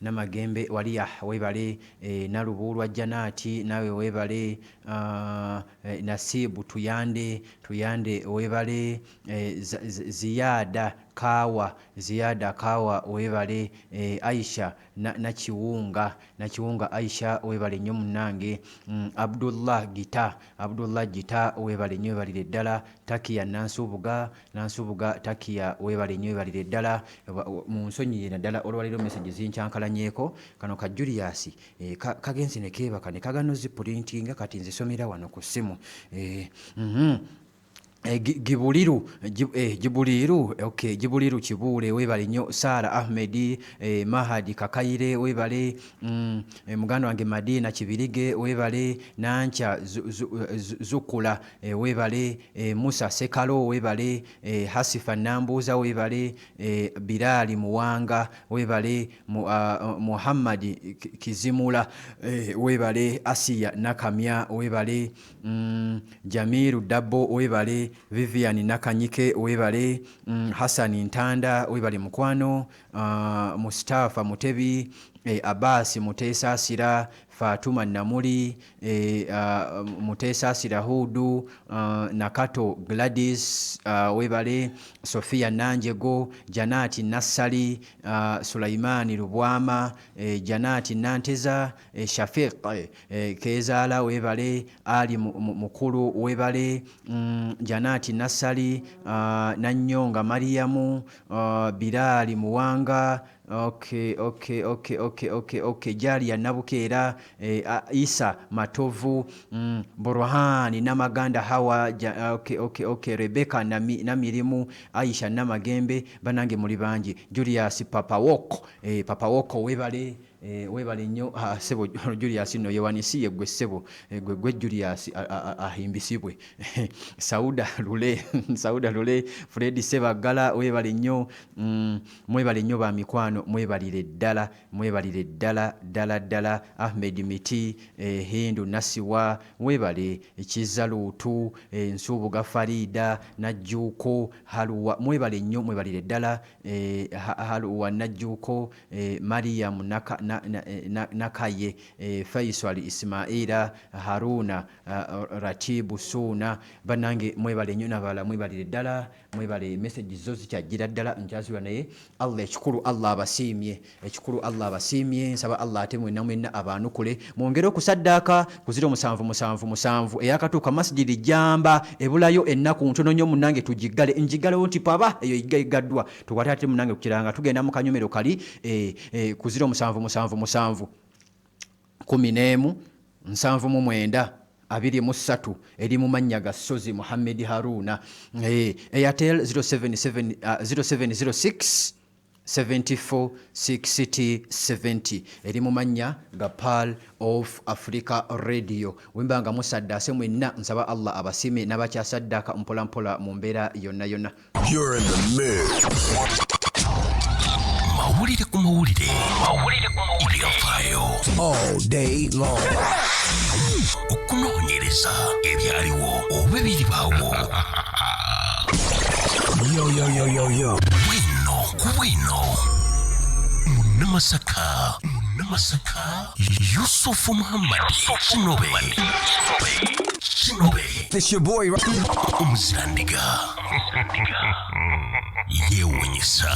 Namagembe Waliyah webale, Nalubuulwa Janati naawe webale, Nasibu Tuyande, Tuyande webale, Ziyada Kaawa, Ziyada Kaawa webale, Aisha Nakiwunga, Nakiwunga Aisha webale nnyo munnange, Abdullah Gita, Abdullah Gita webale nnyo webalire ddala, Takiya Nansubuga, Nansubuga Takiya webale nnyo webalire ddala. Munsonyiye naddala olwaleero message zinkyankalanyeko. Kano ka Julius kagenze ne keebaka ne kagana ozipulintinga, kati nzisomera wano ku ssimu. Gibuliru, Gibuliru, okay, Gibuliru Kibuule webale nnyo. Sara Ahmed, Mahadi Kakayire webale, muganda wange Madina Kibirige webale, Nankya Zukula webale, Musa Sekalo webale, Hasifa Nambuuza webale, Bilali Muwanga webale, Muhammad Kizimula webale, Asiya Nakamya webale, Jamiru Dabo webale, Vivian Nakanyike webale, Hassan Ntanda webale mukwano, Mustafa Mutebi, Abbas Muteesasira, Fatuma Namuli, Muteesasira Hudu, Nakato Gladys webale, Sofia Nanjego, Janati Nassali, Sulaimani Lubwama, Janati Nanteza, Shafiq Kezaala webale, Ali Mukulu webale, Janati Nassali, Nanyonga Mariamu, Bilali Muwanga, okay, okay, okay, okay, okay, okay. Jalia Nabukeera, Isa Matovu, Burhani Namaganda Hawa, okay, okay, okay. Rebecca Namirimu, Aisha Namagembe, banange muli bangi. Julius Papawoko, Papawoko webale, webale nnyo. Ssebo Julius nno yewanisiye gwe ssebo, gwe gwe Julius ahimbisibwe. Sauda Lule, Sauda Lule, Fred Sebaggala webale nnyo. Mwebale nnyo ba mikwano, mwebalire ddala, mwebalire ddala ddala ddala. Ahmed Miti, Hindu Nasiwa webale, Kiza Luutu, Nsubuga Farida, Najjuuko Haluwa, mwebale nnyo, mwebalire ddala. Haluwa Najjuuko, Mariam Nakaye, Faisal Ismaila, Haruna Ratibu Suuna, bannange mwebale nnyo n'abalala mwebalire ddala, mwebale. Message zo zikyajjira ddala nkyazirwa, naye Allah ekikulu Allah abasiimye, ekikulu Allah abasiimye. Nsaba Allah ate mwenna mwenna abaanukule, mwongere okusaddaaka ku 0777 eyakatuuka masjidi Jamba. Ebulayo ennaku ntono nnyo munnange tugiggale, ngiggalewo nti paba eyo iggaddwa, tukwate ate munnange kukiranga tugenda mu kanyomero kali ku 0777 11 79 23, eri mu mannya ga Ssozi Muhammed Haruna. Airtel 077, 0706 74 60 70, eri mu mannya ga Pearl of Africa Radio. Wemba nga musaddaase mwenna, nsaba Allah abasiime n'abakyasaddaaka mpola mpola mu mbeera yonna yonna. You're in the mix. Mawulire ku mawulire. Mawulire ku mawulire. Ebyafaayo. All day long. Okunoonyereza ebyaliwo oba ebiribaawo. Yo, yo, yo, yo, yo. Bwino ku bwino. Munnamasaka. Munnamasaka. Yusufu Muhammad Kinobe. Kinobe. It's your boy. Omuzirandiga. Yeewuunyisa.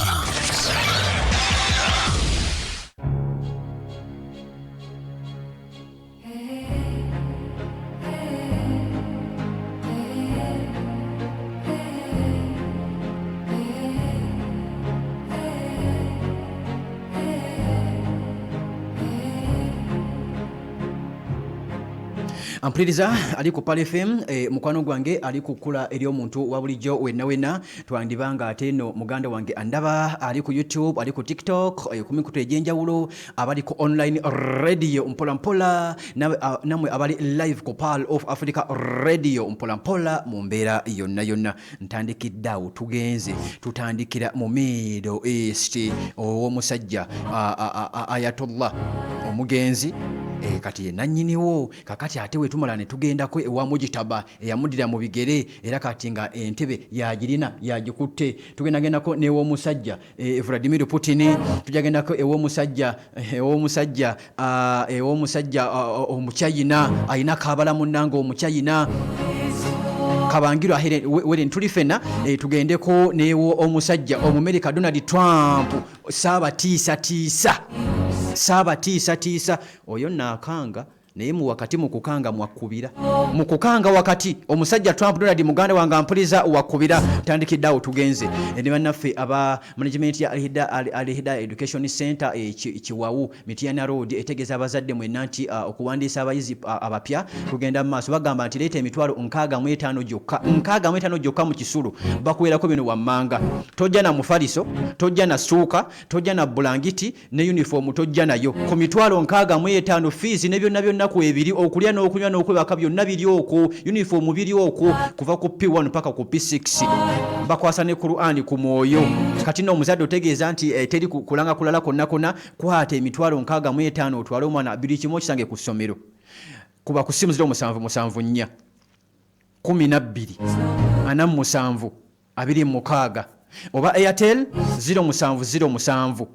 Ampuliriza ali ku Pal FM, mukwano gwange ali ku kkula ery'omuntu wa bulijjo wenna wenna, twandibanga ate no muganda wange andaba ali ku YouTube, ali ku TikTok, ku mikutu egy'enjawulo, abali ku online radio mpola mpola, nammwe abali live ku Pearl of Africa Radio mpola mpola mu mbeera yonna yonna. Ntandikidde awo, tugenze tutandikira mu Middle East ow'omusajja Ayatollah omugenzi. Kati ye nannyiniwo. Kakati ate wetumala ne tugendako ewa Mujitaba eyamuddira mu bigere, era kati nga entebe yagirina yagikutte. Tugendagendako n'ew'omusajja Vladimir Putin, tujagendako ew'omusajja ew'omusajja ew'omusajja omuchayina alina kabala munnange omuchayina Kabangirwa Helen, tuli fenna. Tugendeko newo omusajja omumerika Donald Trump, saabatiisatiisa saabatiisatiisa oyo naakanga naye mu wakati mu kukanga mwakkubira mu kukanga wakati omusajja Trump Donald, muganda wange ampuliza, wakubira. Tandikidde awo tugenze. Ne bannaffe aba management ya Alihida Education Center, Kiwawu, Mityana Road, etegeeza abazadde mwenna nti okuwandiisa abayizi abapya kugenda mu maaso. Bagamba nti leeta emitwalo 65 gyokka, 65 gyokka mu kisulo, bakuwerako bino wammanga: tojja na mufaliso, tojja na ssuuka, tojja na bulangiti, ne uniform tojja nayo. Ku mitwalo 65 fees ne byonna byonna ku ebiri, okulya n'okunywa n'okwebaka byonna biri okwo, uniform biri okwo, kuva ku P1 paka ku P6, bakwasa ne Qur'ani ku mwoyo. Kati nno omuzadde otegeeza nti teri kulanga kulala konna konna, kwata emitwalo 65 otwale omwana, buli kimu okisange ku ssomero. Kuba ku simu 0774 12 47 26 oba Airtel 0707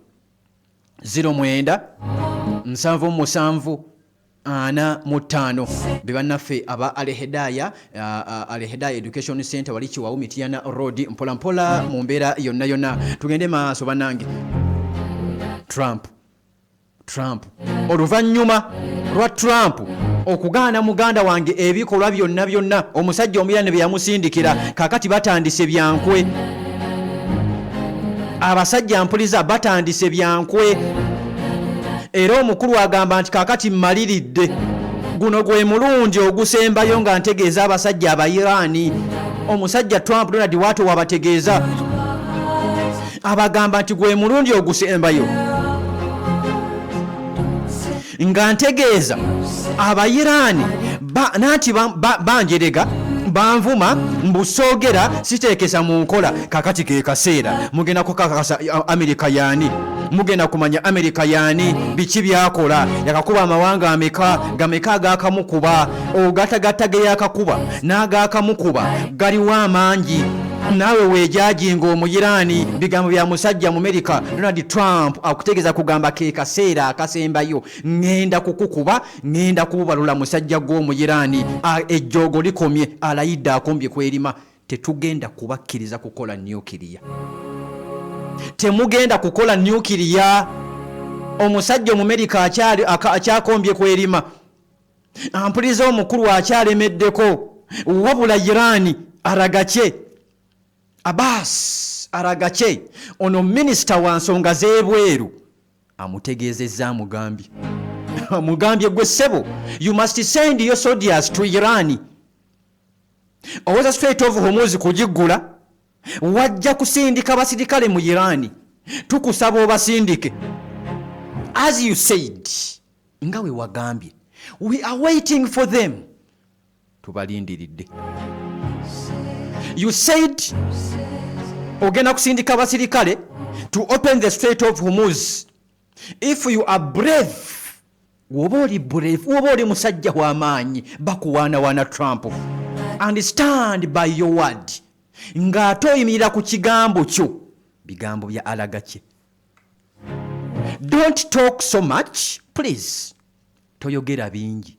09 77 45. Be bannaffe aba Alhedaya, Alhedaya Education Center, wali Kiwawu, Mityana Road. Mpola mpola mu mbeera yonna yonna tugende maaso bannange. Trump, Trump, oluvannyuma lwa Trump okugaana muganda wange ebikolwa byonna byonna omusajja omuyirane bye yamusindikira, kakati batandise byankwe. Abasajja mpuliza, batandise byankwe, era omukulu agamba nti kakati mmaliridde, guno gwe mulundi ogusembayo nga ntegeeza abasajja Abairaani. Omusajja Trump Donald wato wabategeeza, abagamba nti gwe mulundi ogusembayo nga ntegeeza Abairaani nanti banjerega, banvuma mbu soogera, siteekesa mu nkola. Kakati ke kaseera mugenda kukakasa Amerika yaani, mugenda kumanya Amerika yaani, biki byakola, yakakuba amawanga ameka, gameka agakamukuba, ogatagatta ge yakakuba n'agakamukuba galiwo amangi. Naawe weejajinga Omuyiraani. Bigambo bya musajja Mumerika Donald Trump, akutegeeza kugamba ke kaseera akasembayo, ŋŋenda kukukuba, ŋŋenda kububalula musajja gw'Omuyiraani. Ejjoogo likomye, alayidde akombye kwerima. Tetugenda kubakkiriza kukola nuclear, temugenda kukola nuclear. Omusajja Omumerika akyakombye kwerima, ampuliza omukulu akyalemeddeko. Wabula Iraani, Aragakye, Abbas Aragakye, ono minisita wa nsonga z'ebweru, amutegeezezza, amugambye, amugambye gwe ssebo, you must send your soldiers to Iran. Owoza Strait of Hormuz kugiggula, wajja kusindika basirikale mu Iran, tukusaba obasindike as you said, nga we wagambye. We are waiting for them, tubalindiridde. You said ogenda kusindika abasirikale to open the Strait of Hormuz. If you are brave, woba oli brave, woba oli musajja w'amaanyi, bakuwaanawaana Trump, and stand by your word, ng'ate oyimirira ku kigambo kyo. Bigambo bya Alagakye. Don't talk so much please, toyogera bingi,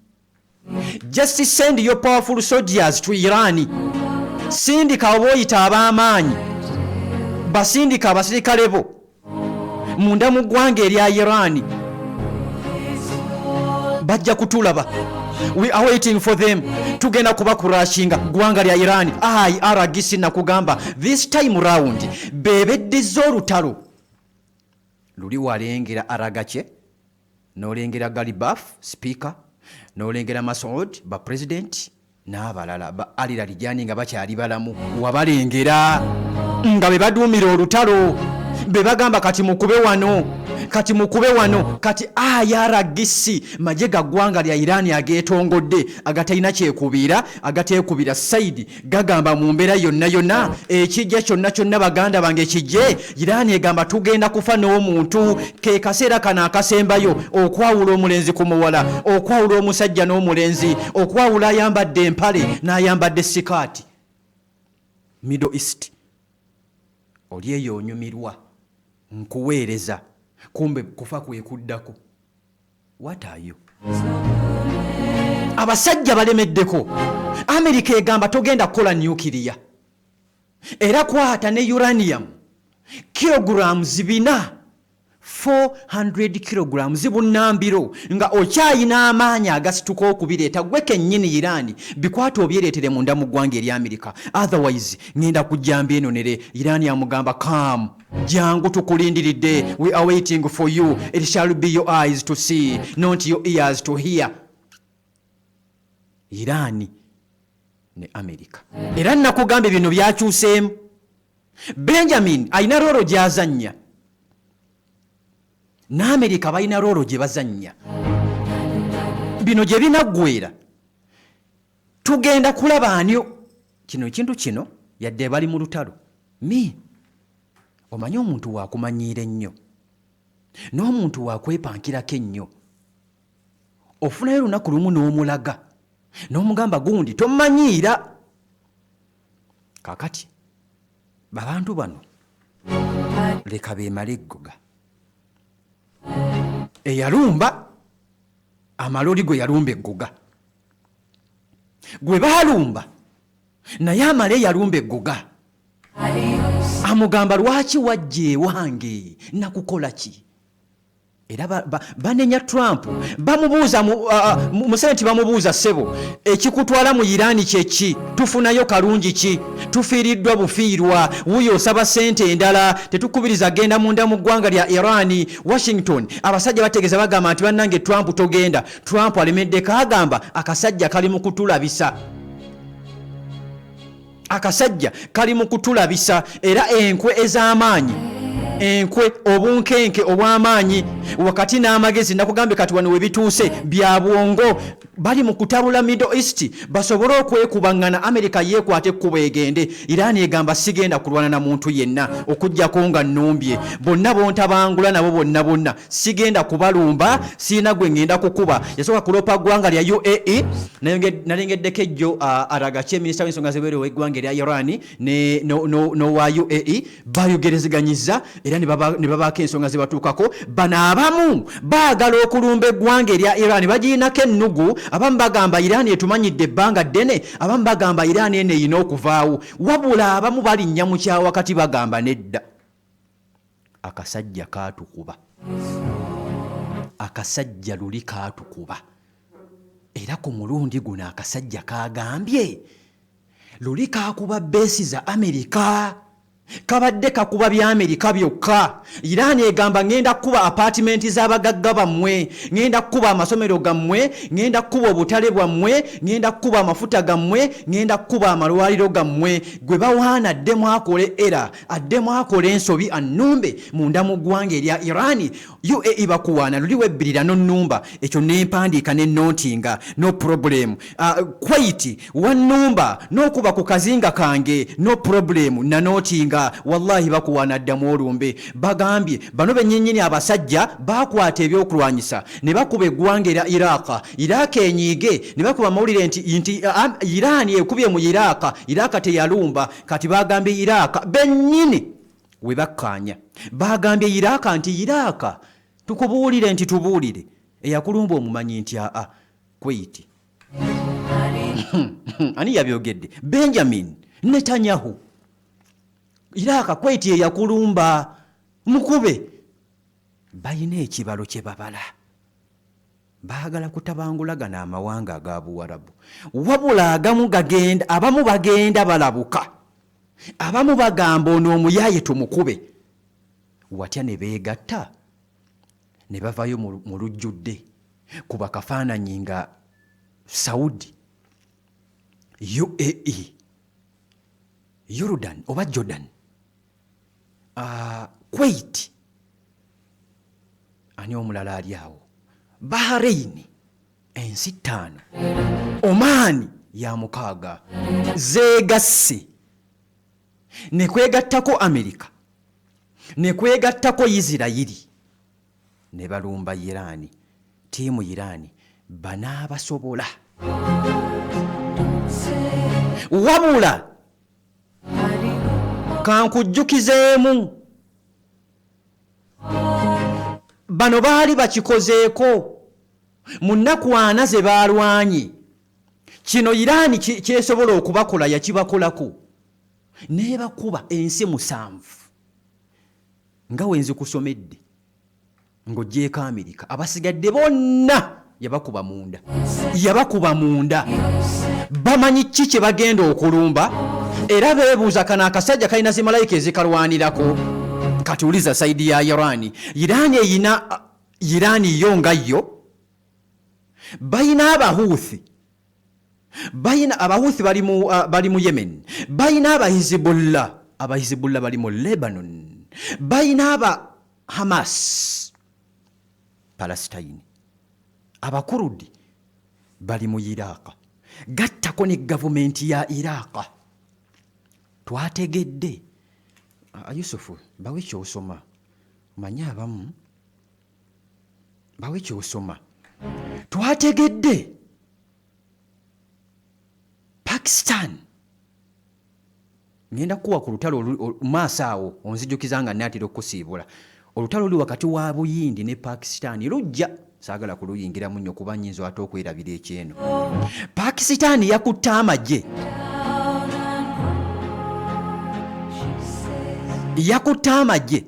just send your powerful soldiers to Iran. Sindika oba oyita ab'amaanyi, basindika abasirikale bo munda mu ggwanga erya Iran, bajja kutulaba. We are waiting for them, tugenda kuba kurashinga ggwanga lya Iran. IRGC, nakugamba this time round bebeddiza olutalo luli. Walengera Aragakye, n'olengera Galibaf speaker, n'olengera Masud ba president n'abalala ba Ali Larijani nga bakyali balamu, wabalengera nga be baduumira olutalo, be bagamba kati mukube wano. Kati mukube wano. Kati IRGC, magye ga ggwanga lya Iran ageetongodde, agatalina kyekubiira, agateekubira side, gagamba mu mbeera yonna yonna, ekijja kyonna kyonna, baganda bange, kijje. Iran egamba tugenda kufa n'omuntu. Ke kaseera kano akasembayo okwawula omulenzi ku muwala, okwawula omusajja n'omulenzi, okwawula ayambadde empale n'ayambadde sikaati. Middle East, oli eyo onyumirwa nkuweereza, kumbe kufa kwekuddako. Wataayo abasajja balemeddeko. Amerika egamba togenda kukola nuclear, era kwata ne uranium kilograms 400, 400 kilograms bunnambiro, nga okyayina amaanyi agasituka okubireeta. Gwe kennyini Iran, bikwata obyereetere munda mu ggwanga erya Amerika, otherwise ŋŋenda kujja mbyenonere. Iran amugamba, "Come, jangu, tukulindiridde. We are waiting for you. It shall be your eyes to see, not your ears to hear." Iran ne Amerika, era nakugambye bino byakyuseemu. Benjamin alina role gy'azannya, n'Amerika balina role gye bazannya. Bino gye binaggwera tugenda kulaba ani. Kino ekintu kino, yadde bali mu lutalo, mi omanyi omuntu wakumanyiira ennyo n'omuntu wakwepankirako ennyo, ofunayo olunaku lumu n'omulaga n'omugamba, "Gundi, tomanyiira." Kakati babantu bano leka beemale eggoga. Eyalumba amaloli gwe yalumba eggoga, gwe baalumba naye amale eyalumba eggoga amugamba, "Lwaki wajja ewange? Nakukola ki?" Era banenya Trump, bamubuuza mu Senate, bamubuuza, "Ssebo, ekikutwala mu Iraani kyeki? Tufunayo kalungi ki? Tufiiriddwa bufiirwa. Wuyo osaba sente endala, tetukubiriza genda munda mu ggwanga lya Irani." Washington, abasajja bategeeza, bagamba nti, "Bannange, Trump togenda." Trump alemeddeko, agamba akasajja kali mu kutulabisa, akasajja kali mu kutulabisa. Era enkwe ez'amaanyi, enkwe, obunkenke obw'amaanyi wakati n'amagezi. Nakugambye kati wano we bituuse bya bwongo. Bali mu kutabula Middle East basobole okwekubaŋŋana. Amerika yeekwata ekkubo egende. Iran egamba, "Sigenda kulwana na muntu yenna okugjako nga nnumbye. Bonna bontabangula nabo bonna bonna sigenda kubalumba, siina gwe ŋŋenda kukuba." Yasooka kulopa ggwanga lya UAE. Nalengeddeko ejjo Araghchi, minisita w'ensonga z'ebweru w'eggwanga erya Iran, n'owa UAE bayogerezeganyiza era ne babaako ensonga ze batuukako. Bano abamu baagala okulumba eggwanga erya Iran, bagirinako ennugu. Abamu bagamba Iran etumanyidde ebbanga ddene, abamu bagamba Iran eno erina okuvaawo. Wabula abamu balinnya mu kyawakati, bagamba nedda, akasajja kaatukuba, akasajja luli kaatukuba, era ku mulundi guno akasajja kagambye luli kakuba base za Amerika, kabadde kakuba bya Amerika byokka. Iran egamba, "Ŋŋenda kukuba apartment z'abagagga bammwe, ŋŋenda kukuba amasomero gammwe, ŋŋenda kukuba obutale bwammwe, ŋŋenda kukuba amafuta gammwe, ŋŋenda kukuba amalwaliro gammwe. Gwe bawaana addemu akole era addemu akole ensobi annumbe munda mu ggwanga erya Iran. UAE bakuwaana, luli webbirira n'onnumba, ekyo nempandiika nenontinga, no problem. Kuwait wannumba n'okuba ku kazinga kange, no problem, nanotinga. Wallahi bakuwaana, addamu olumbe." Bagambye bano bennyinnyini abasajja bakwata ebyokulwanyisa ne bakuba eggwanga erya Iraq. Iraq enyiige ne bakuba amawulire nti Iran ekubye mu Iraq. Iraq teyalumba. Kati bagambye Iraq bennyini we bakkaanya, bagambye Iraq nti, "Iraq, tukubuulire nti tubuulire eyakulumba omumanyi?" Nti aa, Kuwait. Ani yabyogedde? Benjamin Netanyahu. Iraq, Kuwait yeyakulumba, mukube. Balina ekibalo kye babala, baagala kutabangulagana amawanga aga Buwarabu. Wabula agamu gagenda, abamu bagenda balabuka, abamu bagamba ono omuyaaye tumukube. Watya ne beegatta ne bavayo mu lujjudde kuba kafaananyi nga Saudi, UAE, Jordan oba Jordan, Kuwait. Ani omulala ali awo? Bahrain, ensi ttaano. Oman ya mukaaga. Zeegasse ne kwegattako Amerika ne kwegattako Isirayiri ne balumba Iran. Ttiimu Iran banaabasobola? Wabula kankujjukizeemu, bano baali bakikozeeko mu nnaku ana ze baalwanye. Kino Iran kyesobola okubakola yakibakolako n'ebakuba ensi musanvu nga we nzikusomedde ng'oggyeeko Amerika, abasigadde bonna yabakuba munda, yabakuba munda. Bamanyi ki kye bagenda okulumba era beebuuza kano akasajja kalina zimalayika ezikalwanirako. Kati uliza side ya Iran. Iran eyina, Iran yo nga yo bayina Abahuthi, bayina Abahuthi bali mu Yemen, bayina Abahizibullah, Abahizibullah bali mu Lebanon, bayina aba Hamas Palestine, Abakurudi bali mu Iraq, gattako ne gavumenti ya Iraq. Twategedde, Yusufu, bawe kyosoma, manye abamu bawe kyosoma. Twategedde Pakistan, ngenda kukuwa ku lutalo maaso awo, onzijukiza nga naatera okukusiibula. Olutalo luli wakati wa Buyindi ne Pakistan lujja, saagala kuluyingiramu nnyo kuba nnyinza ate okwerabira ekyeno. Pakistan yakutte amagye, yakutte amagye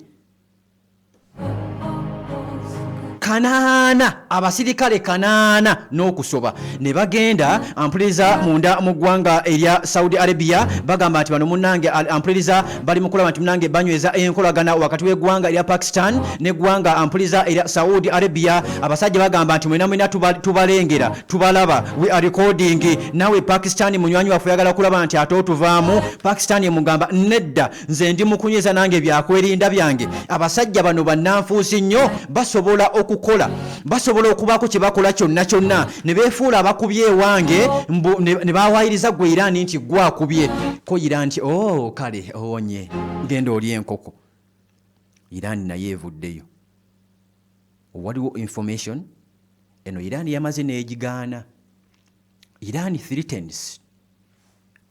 800, abasirikale 800 n'okusoba ne bagenda ampuliriza munda mu ggwanga erya Saudi Arabia. Bagamba nti bano munnange ampuliriza bali mu kulaba nti munnange banyweza enkolagana wakati w'eggwanga erya Pakistan n'eggwanga ampuliriza erya Saudi Arabia. Abasajja bagamba nti mwena mwena tubalengera, tubalaba, we are recording. Nawe Pakistan munywanyi waffe, oyagala kulaba nti ate otuvaamu. Pakistan emugamba nedda, nze ndi mukunyweza nange byakwerinda byange. Abasajja bano bannanfuusi nnyo, basobola okukola, basobola okubaako kye bakola kyonna kyonna ne beefuula abakubye ewange mbu ne bawayiriza gwe Iran nti gwe akubye ko. Iran nti o oh, kale owonye, genda oli enkoko. Iran naye evuddeyo, waliwo information eno Iran yamaze n'egigaana. Iran threatens,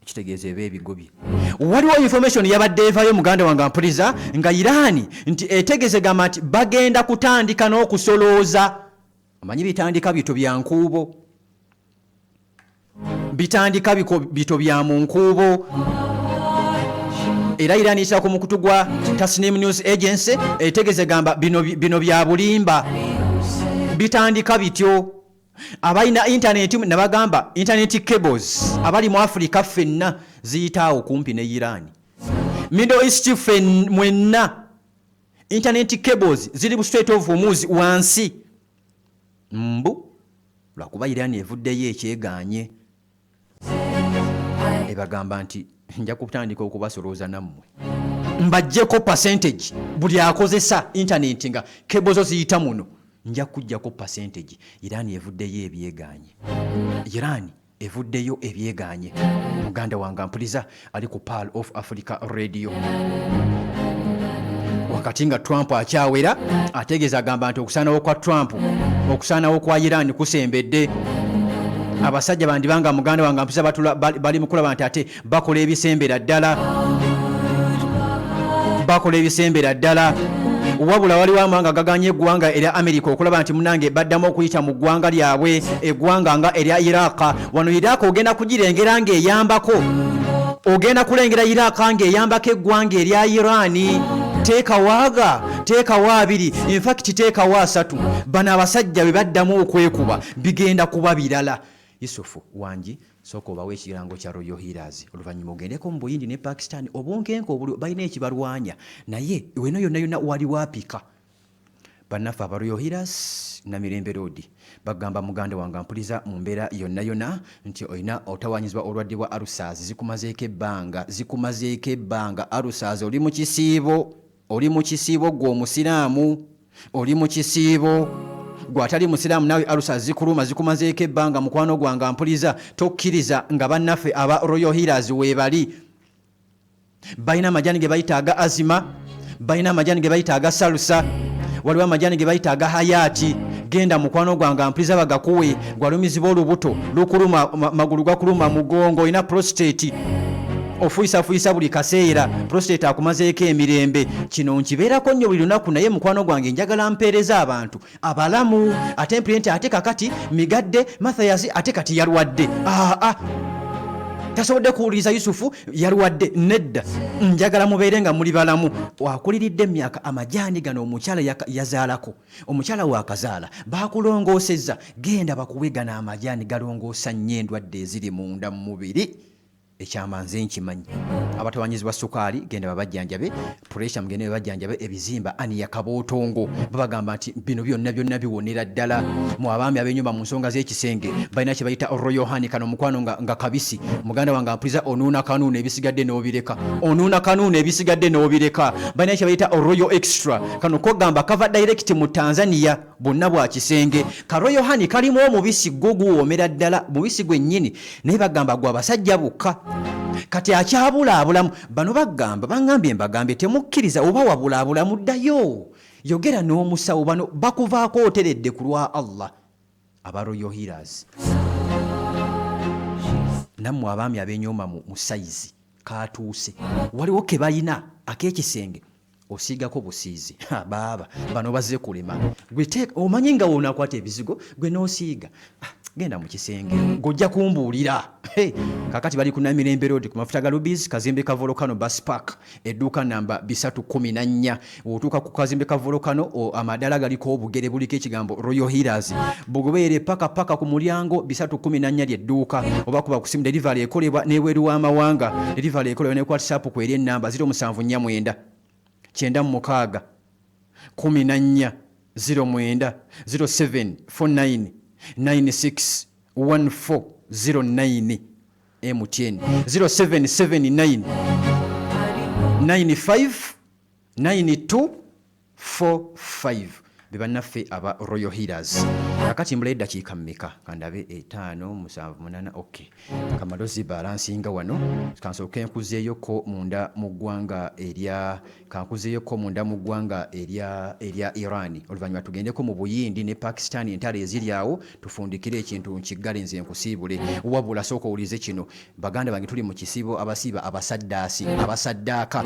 kitegeeza eba ebigobye. Waliwo information yabadde evayo, muganda wange ampuliza, nga Iran nti etegeze gamba nti bagenda kutandika n'okusolooza. Omanyi bitandika bito bya nkuubo, bitandika bito bya mu nkuubo. Era Iran eyitira ku mukutu gwa Tasnim News Agency etegeze gamba bino bya bulimba, bitandika bityo. Abalina intaneti nabagamba internet cables abali mu Africa ffenna ziyitaawo kumpi ne Iran. Middle East ffe mwenna internet cables ziri bu Strait of Hormuz wansi. Mbu lwakuba Iran evuddeyo ekyeganye, ebagamba nti nja kutandika okubasolooza nammwe mbaggyeko percentage. Buli akozesa intaneti nga cable zo ziyita muno, nja kujjako percentage. Iran evuddeyo ebyeganye, Iran evuddeyo ebyeganye. Muganda wange ampuliza ali ku Pearl of Africa Radio, wakati nga Trump akyawera ategeeza agamba nti okusaanawo kwa Trump, okusaanawo kwa Iran kusembedde. Abasajja bandibanga, muganda wange ampuliza, bali mu kulaba nti ate bakola ebisembera ddala, bakola ebisembera ddala. Wabula waliwo amawanga gaganye eggwanga erya Amerika okulaba nti munange baddamu okuyita mu ggwanga lyabwe, eggwanga nga erya Iraq. Wano Iraq ogenda kugirengera ng'eyambako, ogenda kulengera Iraq ng'eyambako eggwanga erya Irani. Teekawaaga, teekawo abiri, infact teekawo asatu. Bano abasajja bwe baddamu okwekuba bigenda kuba birala. Yusufu wangi, sooka obawo ekirango kya Royal Healers, oluvannyuma ogendeko mu Buyindi ne Pakistan. Obunkenke obuli balina ekibalwanya, naye weno yonna yonna waliwo apika. Bannaffe aba Royal Healers, Namirembe Road, bagamba muganda wange ampuliza mu mbeera yonna yonna nti olina otawanyizibwa obulwadde bwa ulcers, zikumazeeko ebbanga, zikumazeeko ebbanga ulcers, oli mu kisiibo, oli mu kisiibo ggwe omusiraamu. Oli mu kisiibo, gwe atali musiraamu naawe alusa zikuluma, zikumazeeko ebbanga. Mukwano gwange ampuliza, tokkiriza nga bannaffe aba Royal Healers weebali. Balina amajani ge bayita aga azima, balina amajani ge bayita aga salusa, waliwo amajani ge bayita aga hayati. Genda mukwano gwange ampuliza bagakuwe. Gwalumizibwa olubuto lukuluma, magulu gakuluma, mugongo, olina prostate, ofuyisafuyiisa buli kaseera, prostate akumazeeko emirembe. Kino nkibeerako nnyo buli lunaku, naye mukwano gwange njagala mpeereza abantu abalamu. Ate mpulire nti ate kakati Migadde Mathias ate kati yalwadde, aa tasobodde kuwuliriza Yusufu yalwadde. Nedda, njagala mubeere nga muli balamu. Akuliridde emyaka, amajaani gano omukyala yazaalako, omukyala wakazaala bakulongoosezza, genda bakuwe gano amajaani, galongoosa nnyo endwadde eziri munda mu mubiri. Ekyama nze nkimanyi. Abatawanyizibwa sukaali, genda babajjanjabe. Puresha, mugende babajjanjabe. Ebizimba, aniya, kabootongo, babagamba nti bino byonna byonna biwonera ddala. Mu abaami ab'enyumba mu nsonga z'ekisenge, balina kye bayita Royal Honey. Kano mukwano nga kabisi. Muganda wange ampuliza, onuuna kanuuna, ebisigadde n'obireka, onuuna kanuuna, ebisigadde n'obireka. Balina kye bayita Royal Extra. Kano kogamba kava direct mu Tanzania, bonna bwa kisenge. Ka Royal Honey kalimu omubisi, gwo guwoomera ddala, mubisi gwennyini, naye bagamba gwe abasajja bokka. Kati akyabulaabulamu, bano bagamba, baŋŋambye mbagambye, temukkiriza oba wabulaabulamu, ddayo yogera n'omusawo. Bano bakuvaako oteredde ku lwa Allah, aba Royal Healers. Nammwe abaami ab'enyooma mu sayizi katuuse, waliwo ke balina ak'ekisenge, osiigako busiizi. Ha, baaba bano bazze kulema. Gwe omanyi nga wonaakwata ebizigo gwe n'osiiga. Ah, genda mu kisenge gojja kumbuulira. Hey, kakati bali ku Namirembe Road ku mafuta ga Lubis, kazimbe ka Volcano Bus Park, edduuka namba 314. Otuuka ku kazimbe ka Volcano, amadaala galiko obugere buliko ekigambo Royal Healers, bugoberere paka paka ku mulyango 314 lyedduuka, oba kuba ku simu. Delivery ekolebwa n'ebweru w'amawanga, delivery ekolebwa ne ku WhatsApp kweri enamba 0749 96 14 09, 0749 96 1409, MTN 0779 95 92 45. Be bannaffe aba Royal Healers. Kakati mbula eddakiika mmeka? Kandabe, etaano, musanvu, munana. Ok, kamalozi balansinga wano. Kansooke nkuzeeyoko munda mu ggwanga erya, kankuzeeyoko munda mu ggwanga erya Iran, oluvannyuma tugendeko mu Buyindi ne Pakistan, entalo eziri awo, tufundikire ekintu nkiggale nze nkusiibule. Wabula sooka owulize kino. Baganda bange, tuli mu kisiibo, abasiiba, abasaddaasi, abasaddaaka,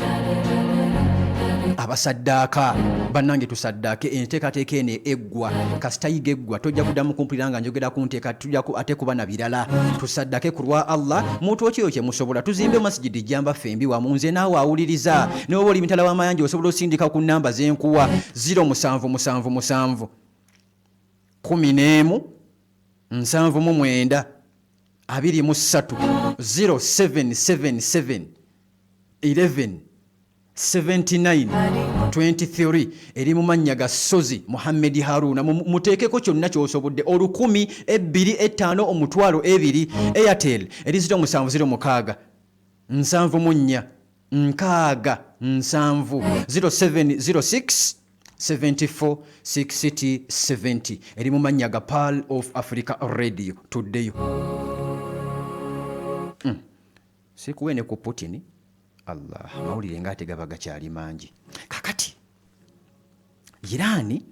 abasaddaaka. Bannange, tusaddaake. Enteekateeka eno eggwa, kasita yiga eggwa, tojja kuddamu kumpulira nga njogera ku nteeka, tujja ate kuba na birala. Tusaddake ku lwa Allah, muntu okyeyo kye musobola, tuzimbe masigidi jjamba ffembi wamu, nze naawe awuliriza. N'oba oli mitala w'amayanja, osobola osindika ku namba zenkuwa, 0777 11 79 23, 0777 11 79 23. Eri mu mannya ga Sozi Muhammedi Haruna. Muteekeko kyonna kyosobodde, olukumi, ebbiri, etaano, omutwalo, ebiri. Airtel eri 0706 74 60 7, 0706 74 60 70. Eri mu mannya ga Pearl of Africa Radio. Tuddeyo. Sikuwe ne ku Putin. Allah, amawulire nga ate gaba gakyali mangi. Kakati Iraani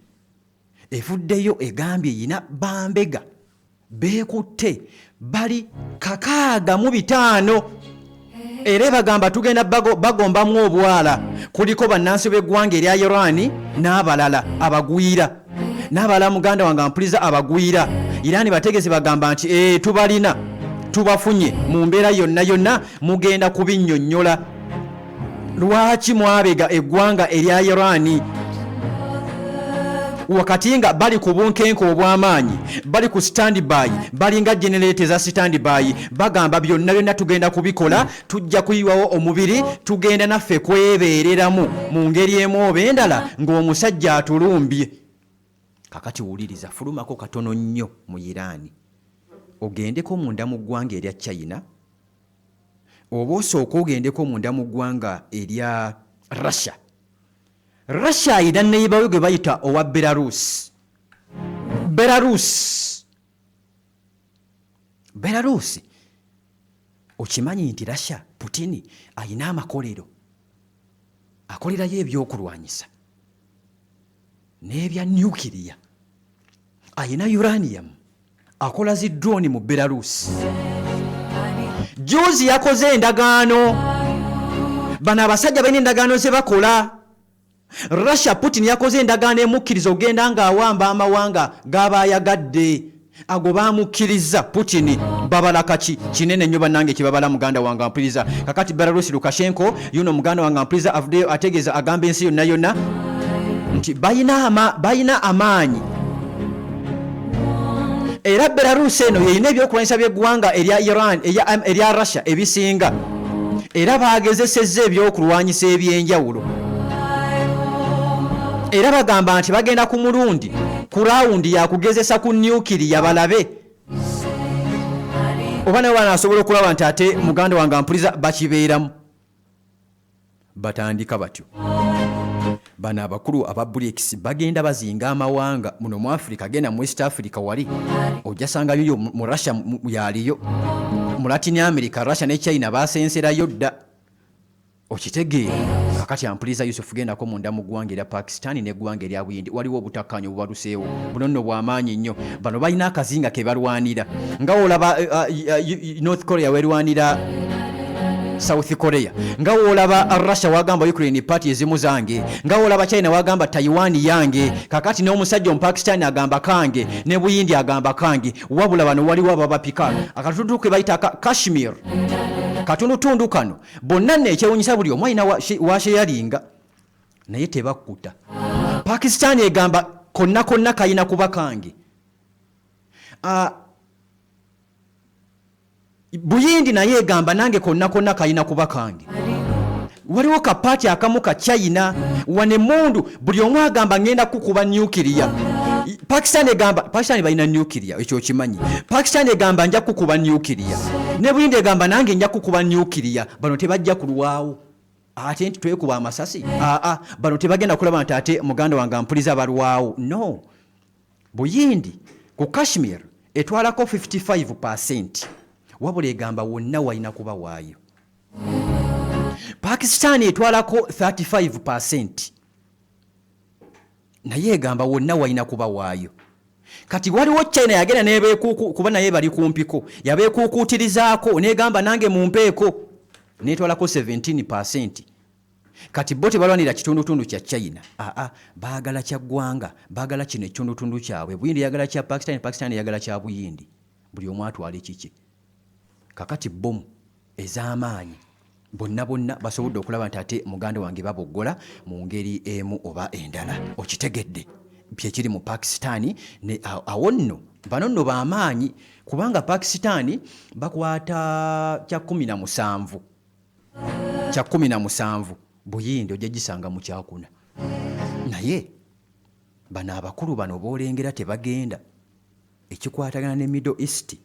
evuddeyo egambye yina bambega beekutte bali 65, era ebagamba tugenda bagombamu obwala. Kuliko bannansi b'eggwanga erya Irani n'abalala abagwira, n'abalala. Muganda wange ampuliza, abagwira Irani bategezi, bagamba nti tubalina, tubafunye. Mu mbeera yonna yonna mugenda kubinnyonnyola lwaki mwabega eggwanga erya Irani wakati nga bali ku bunkenke obw'amaanyi, bali ku standby, balinga generator eza standby. Bagamba byonna byonna tugenda kubikola, tujja kuyiwawo omubiri, tugenda naffe kwebeereramu mu ngeri emu oba endala ng'omusajja atulumbye. Kakati wuliriza, fulumako katono nnyo mu Iraani, ogendeko munda mu ggwanga erya China, oba osooka ogendeko munda mu ggwanga erya Russia. Russia ayina neighbor we gwe bayita owa Belarus. Belarus, Belarus, okimanyi nti Russia, Putin ayina amakolero akolerayo ebyokulwanyisa n'ebya nuclear, ayina uranium, akola zi drone mu Belarus. Juzi yakoze endagaano, bano abasajja balina endagaano ze bakola. Russia, Putin yakoze endagaano emukkiriza okugenda ng'awamba amawanga g'abayagadde. Ago bamukkiriza. Putin babala kaki kinene nnyo bannange kibabala. Muganda wange ampuliriza, kakati Belarus, Lukashenko yuno muganda wange ampuliriza avuddeyo ategeeza, agamba ensi yonna yonna nti balina amaanyi, era Belarus eno yeyina ebyokulwanyisa by'eggwanga erya Iran, erya Russia ebisinga, era bagezesezza ebyokulwanyisa ebyenjawulo, era bagamba nti bagenda ku mulundi ku round yakugezesa ku nuclear, balabe oba nawe banasobola okulaba nti ate muganda wange ampuliza bakibeeramu. Batandika batyo bano abakulu aba BRICS bagenda bazinga amawanga muno mu Africa. Genda mu West Africa wali ojjasangayo mu Russia yaliyo, mu Latin America Russia ne China basenserayo dda, okitegeera? Kakati ampuliza Yusuf, gendako munda mu ggwanga erya Pakistan n'eggwanga erya Buyindi, waliwo obutakkaanya obubaluseewo. Buno nno bwamaanyi nnyo. Bano balina akazinga ke balwanira, nga olaba North Korea werwanira South Korea, nga wolaba Russia wagamba Ukraine part ezimu zange, nga wolaba China wagamba Taiwan yange. Kakati n'omusajja Omupakistan agamba kange, ne Buyindi agamba kange. Wabula bano waliwo ababapika akatundu ke bayita Kashmir. Katundutundu kano bonna nno ekyewunyisa, buli omu alina washeyalinga naye tebakkuta. Pakistan egamba konna konna kalina kuba kange. Buyindi naye egamba nange konna konna kalina kuba kange. Waliwo ka part akamu ka China wane emundu, buli omu agamba ngenda kukuba nuclear. Pakistan egamba, Pakistan balina nuclear, ekyo okimanyi. Pakistan egamba nja kukuba nuclear, ne Buyindi egamba nange nja kukuba nuclear. Bano tebajja kulwawo ate nti twekuba amasasi. Aa, bano tebagenda kulaba nti ate muganda wange ampuliza balwawo. No, Buyindi ku Kashmir etwalako 55, wabula egamba wonna walina kuba waayo. Pakistan etwalako 35, naye egamba wonna walina kuba waayo. Kati waliwo China yagenda nebeekuku kuba naye bali kumpiko, yabeekukuutirizaako negamba nange mumpeeko, netwalako 17. Kati bo tebalwanira kitundutundu kya China, aa, baagala kya ggwanga, baagala kino ekitundutundu kyabwe. Buyindi yagala kya Pakistan, Pakistan yagala kya Buyindi, buli omu atwala ekiki. Kakati bomu ez'amaanyi bonna bonna basobodde okulaba nti ate muganda wange baboggola mu ngeri emu oba endala, okitegedde? Kyekiri mu Pakistan ne awo nno bano nno bamaanyi, kubanga Pakistan bakwata kya 17, kya 17. Buyindi ojja gisanga mu kyakuna. Naye bano abakulu bano boolengera tebagenda ekikwatagana ne Middle East,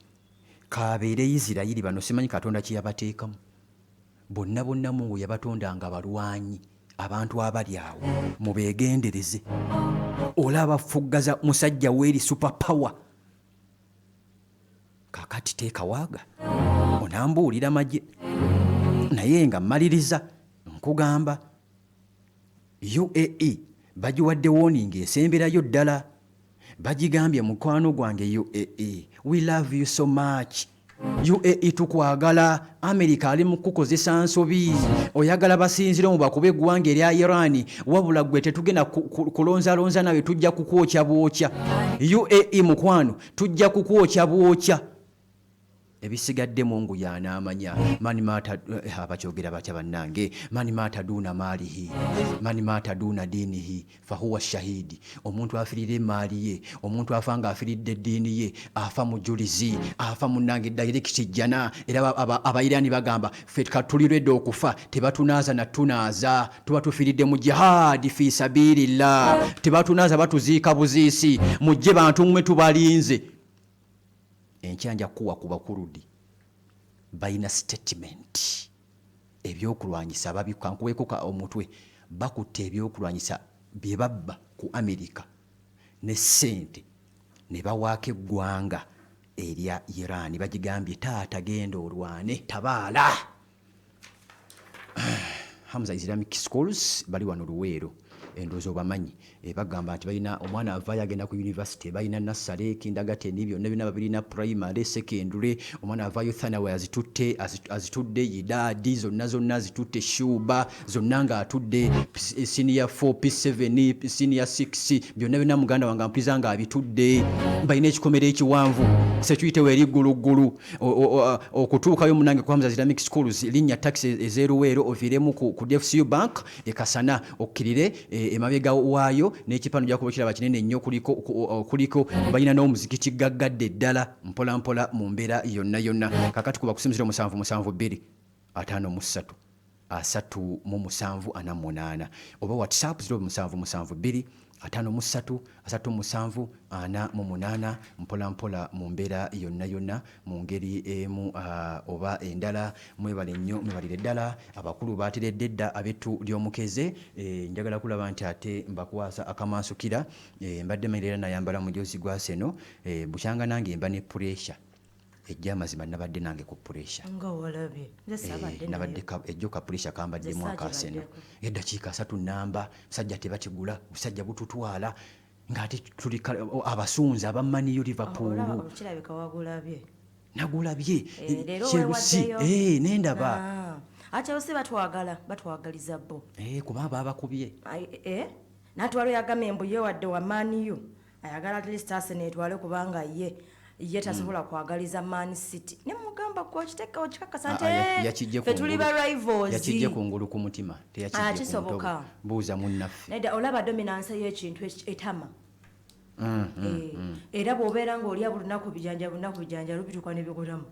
kabeere Isirayiri, bano simanyi Katonda kye yabateekamu. Bonna bonna Mungu yabatonda nga balwanyi. Abantu abali awo mubeegendereze. Olaba fuggaza musajja weeri super power. Kakati teekawaaga onambuulira magye, naye nga mmaliriza nkugamba UAE bagiwadde warning esemberayo ddala. Bagigambye, mukwano gwange UAE, we love you so much. UAE tukwagala. America ali mu kukozesa nsobi, oyagala basinzire mu bakuba eggwanga erya Iran, wabula gwe tetugenda kulonzalonza nawe, tujja kukwokya bwokya. UAE mukwano, tujja kukwokya bwokya. Ebisigadde Mungu yanaamanya. Man mata abakyogera batya bannange? Man mata duna maalihi, man mata duna diinihi fahuwa shahidi. Omuntu afirira emaali ye, omuntu afa nga afiridde eddiini ye, afa mujulizi, afa munnange direct jjana. Era Abairani bagamba ffe katulirwedde okufa, tebatunaaza natunaaza, tuba tufiridde mu jihaadi fi sabilillah, tebatunaaza, batuziika buziisi. Mujje bantu mmwe, tubalinze. Enkya nja kukuwa ku Bakurudi, balina statement. Ebyokulwanyisa babika, nkuweeko omutwe, bakutte ebyokulwanyisa. Bye babba ku America ne ssente ne bawaako eggwanga erya Iran, bagigambye taata genda olwane tabaala. Hamza Islamic Schools bali wano Luweero, endowooza obamanyi. Bagamba nti balina omwana avaayo agenda ku university, balina nursery, kindergarten, byonna byonna babirina, primary, secondary. Omwana avaayo thanawe azitutte, azitudde yidaadi zonna zonna azitutte, shuba zonna ng'atudde senior 4, P7, senior 6, byonna byonna muganda wange ampuliza ng'abitudde. Balina ekikomero ekiwanvu, security weeri gguluggulu. Okutuukayo munange ku Hamza Islamic Schools, linnya taxi ez'eruweero oviiremu ku DFCU Bank ekasana, okkirire emabega waayo n'ekipano ojja kuba kiraba kinene nnyo, kuliko balina n'omuzikiti gaggadde ddala mpola mpola mu mbeera yonna yonna. Kakati kuba kusimu 0772 53 37 48 oba WhatsApp 0772 53 37 48, mpola mpola mu mbeera yonna yonna mu ngeri emu oba endala. Mwebale nnyo, mwebalire ddala. Abakulu bateredde dda ab'ettu ly'omukeze. Njagala kulaba nti ate mbakwasa akamansukira. Mbadde manyi era nayambala mujozi gwa seno. Bukyanga nange mba ne pressure ejja, amazima nabadde nange ku pressure. Nga walabye nze saabadde. Nabadde ejjo ka pressure kambaddemu. Nze akaseno saagibaddeko. Eddakiika 30 namba busajja tebatigula, busajja bututwala ng'ate tuli abasunzi abamaniyo Liverpool. Olaba kirabika wagulabye. Nagulabye. Leero Chelsea weewaddeyo. Nendaba. Ah, Chelsea batwagala, batwagaliza bo. Kuba babakubye. Natwala yagambye mbu ye wadde wa Man U ayagala at least Arsenal etwale kubanga ye tasobola kwagaliza Man City. Ne mugamba gwokiteka okikakasa nti Ah, ah, yakijje ffe tuli kungulu. ba rivals. Yakijje kungulu ku mutima, teyakijje Ah, ku kisoboka. ntobo. Buuza munnaffe. Nedda, olaba dominance y'ekintu etama. Era bw'obeera ng'olya buli lunaku bijanja, buli lunaku bijanja, lubituuka ne bikutamu.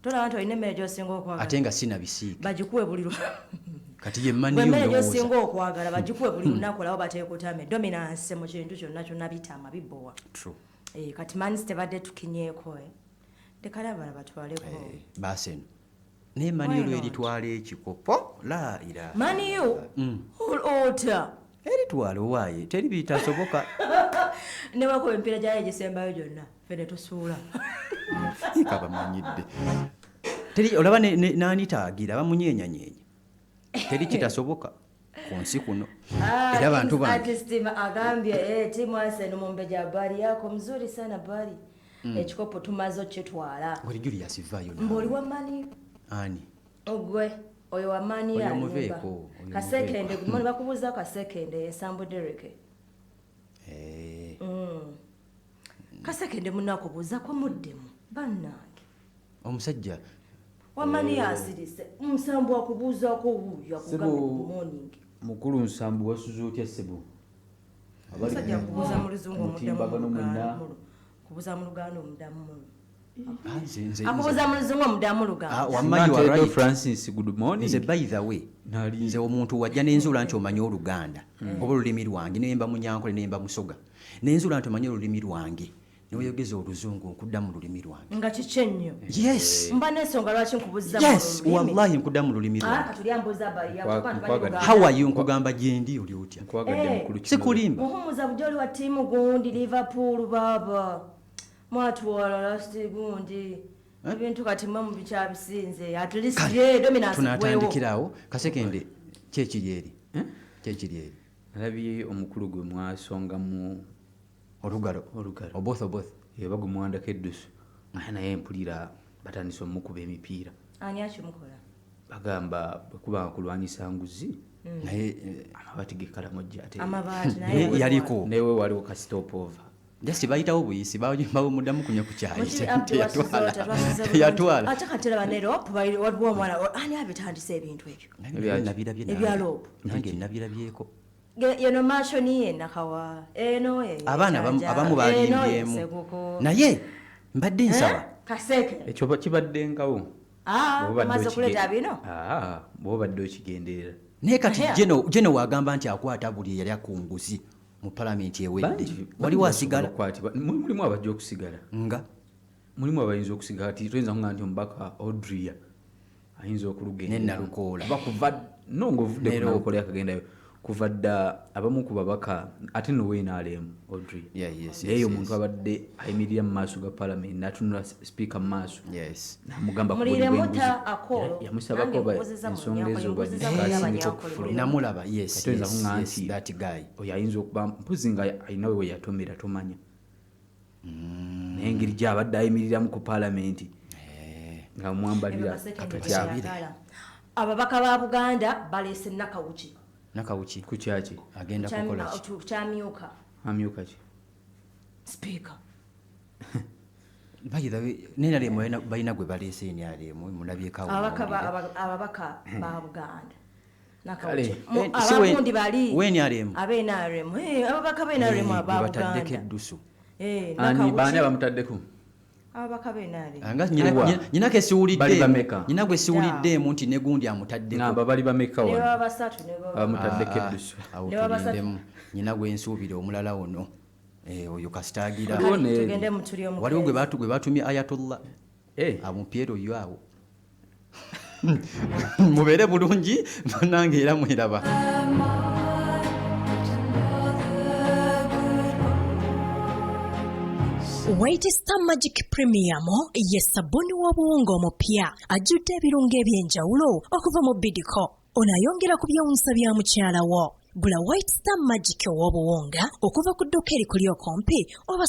Tolaba nti olina emmere gy'osinga okwagala? Ate nga sinabisiike. Bagikuwe buli Kati ye Man U bwe emmere ndowooza. gy'osinga okwagala bagikuwe buli lunaku, olaba bateekutame. Dominance mu kintu kyonna kyonna bitama, bibowa. True. Kati Man City badde tukinyeeko, leka nabala batwaleko. Baseno naye Man U Why not? lweritwala ekikopo la ira. Man U ota. Eritwala owaaye teri bitasoboka. Ne bakuba emipiira gyayo egisembayo gyonna, ffe ne tusuula. Kabamanyidde teri olaba nani taagira bamunyeenyanyeenya, teri kitasoboka ku nsi kuno. Era abantu bange. Artist agambye timu Arsenal mumbeja, habari yako mzuri sana bari. Ekikopo tumaze okukitwala. Oli Julius vaayo. Mbu oli wa Man U? Ani? Ogwe oyo wa Man U. Oyo Alimba. muveeko, oyo. Kasekende gumoni bakubuuza kasekende ensambu Derek. Kasekende munakubuuzako muddemu bannange. Omusajja. Wa Man U asirise musambu akubuuzaako wuuyo akugambye Sebo. good morning. Mukulu Nsambu, wasuze otya ssebo? Abali Omusajja akubuuza mu luzungu omuddamu mu mutimbagano Luganda, mwenna. kubuuza mu Luganda omuddamu mu Ah, akubuuza mu luzungu omuddamu Ah, Luganda. wamma you are Simanteedo right. Francis, good morning. Nze by the way, Nali- nze omuntu wajja nenzuula nti omanyi Oluganda oba olulimi lwange, nemba Munyankole, nemba Musoga, nenzuula nti omanyi olulimi lwange, neweyogeza oluzungu nkudda mu lulimi lwange. Nga kiki ennyo? Yes. Mba n'ensonga lwaki nkubuuza mu Yes. lulimi. Wallahi nkudda mu lulimi Ah, lwange. katuli ambuuza Nkwagadde. How are you, nkugamba gyendi, oli otya? Nkwagadde mukulu Kinobe. Sikulimba. Muhumuza bujja oli wa ttiimu gundi Liverpool baaba mwatwala last gundi ebintu kati mwe mubikyabisinze at least ye dominance gwewo. Tunatandikirawo kasekende kyekiri eri, kyekiri eri. Nalabye omukulu gwe mwasongamu Olugalo. Olugalo. Oboth oboth. Oba gwe muwandako eddusu, ate naye mpulira batandise omukuba emipiira. Ani akimukola? Bagamba bwekuba nga kulwanyisa nguzi, Naye amabaati gekalamojja ate Amabaati naye naye yaliko. Naye waliwo ka stop over. Just bayitawo buyisi, bamuddamu kunywa ku kyayi. Mukibi Abdu, wasuze otya? Twasuze bulungi. Teyatwala. Ate kati olaba ne rope waliwo omwana ani abitandise ebintu ebyo? Nange nabirabye nange. Ebya rope. Nange nabirabyeko. Yeno mashoni ye Nakawa eno ye Abaana Kyanja, abamu eno ye balimbyemu. Seguku. Naye mbadde nsaba. Eh? Kaseke. Ekyo kibaddengawo. Ah, Bw'obadde omaze okuleeta bino? Ah, bw'obadde okigenderera. Naye kati Yeah. Geno wagamba nti akwata buli eyali akunguzi mu palamenti ewedde. Bangi Waliwo bangi asigala. basobola okukwatibwa. Mulimu abajja okusigala. Nga Mulimu abayinza okusigala. Ti toyinza kuŋŋamba nti omubaka Odria ayinza okulugenda Ne Nalukoola. Oba kuva no ng'ovudde Ne ku Rope. Nalukoola yakagendayo. Kuva dda abamu ku babaka, ate nowenrm Audrey, Yeah, yes, naye yes, omuntu abadde ayimirira mu maaso ga palamenti n'atunula sipiika mu maaso Yes. namugamba ku Mulire buli bw'enguzi. muta akolo. Yamusabako Nange oba mbuuziza mu ensonga Nyankole, ezo mbuuziza mu badisikasinga Nyankole. okufuluma. Namulaba, yes, Kati oyinza yes, kuŋŋamba yes, nti that guy. oyo ayinza okuba mpozi nga alina we yatomera, tomanya, naye engeri gyabadde ayimiriramu ku paalamenti nga mwambalira. Katusabire. Ababaka ba Buganda baleese Nakawuki. Nakawuki Ku kyaki? Agenda kukola ki? Kyamyuka Amyuka ki? Sipiika. By the way, NRM balina gwe baleese NRM, mulabyeko awo Ababaka mawulire. ababaka ba Buganda. Kale. Nakawuki. Si Abagundi bali we NRM. Abenrm, ababaka benrm Eh, aba gwe bataddeko Buganda. eddusu. Eh, Ani? Nakawuki. Baani abamutaddeko? Ababaka benrm. Anga Wa? nyina ke siwuliddeemu- Bali bameka? Nyina gwe siwuliddeemu nti ne gundi amutaddeko. Ngamba bali bameka Ne wano baba basatu ne baba abamutaddeko Ah, eddusu? awo Ne baba tulindemu, nyina gwe nsuubira omulala ono. Eh, oyo kasitaagira. Waliwo n'eri. Tugende mu tuli omukeezi. Waliwo gwe batumye Ayatollah. Eh, Amupyero oyo awo. Mubeere bulungi bannange, era mweraba. White Star Magic Premium ye sabbuuni w'obuwunga omupya ajjudde ebirungo eby'enjawulo okuva mu Bidco. Ono ayongera ku byewuunyisa bya mukyala wo. Gula White Star Magic ow'obuwunga okuva ku dduuka erikuli okumpi oba